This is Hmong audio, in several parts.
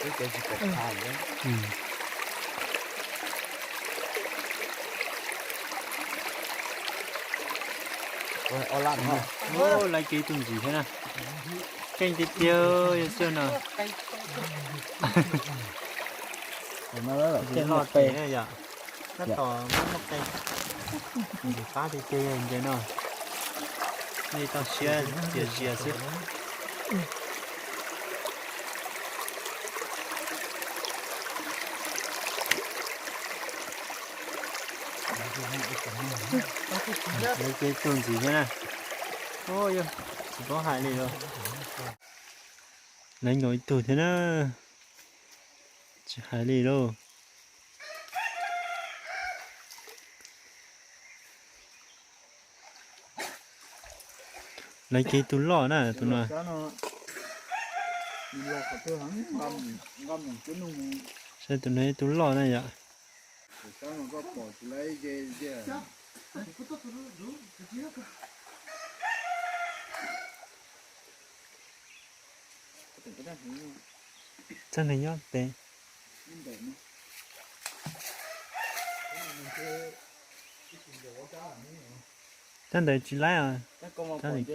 Laiv kiag ib tug ntxiv thiab na. Keej tiag tiag yog xwb no. Ntxiv loj tiag yom. Tab tom muaj muaj qe. Ntxiv qab tiag tiag yog ntses no. Nej toj siab cia zias xwb. Laiv kiag ib tug ntxiv thiab na. Yog tsis paub hais li lauj. Laiv nkaus ib tug thiab na. Tsis hais li lauj. Laiv kiag ib tug loj na tus no. Saib tus no ib tug loj na yom. Txoj neeg nyob pem. Cov ntawd tsis laib os. Cov li ko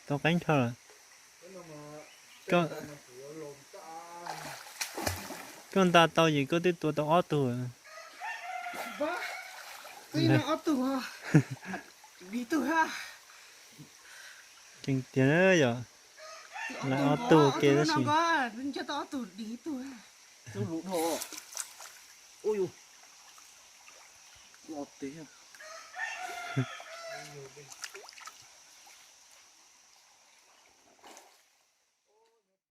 tau qeeb dhau lawm. Koj nta tau ces koj twb tua tau ob tug. Ob tug, ib tug. Tseem tiag yom. Laiv ob tug ke tab sis. Nco tau ob tug, ib tug.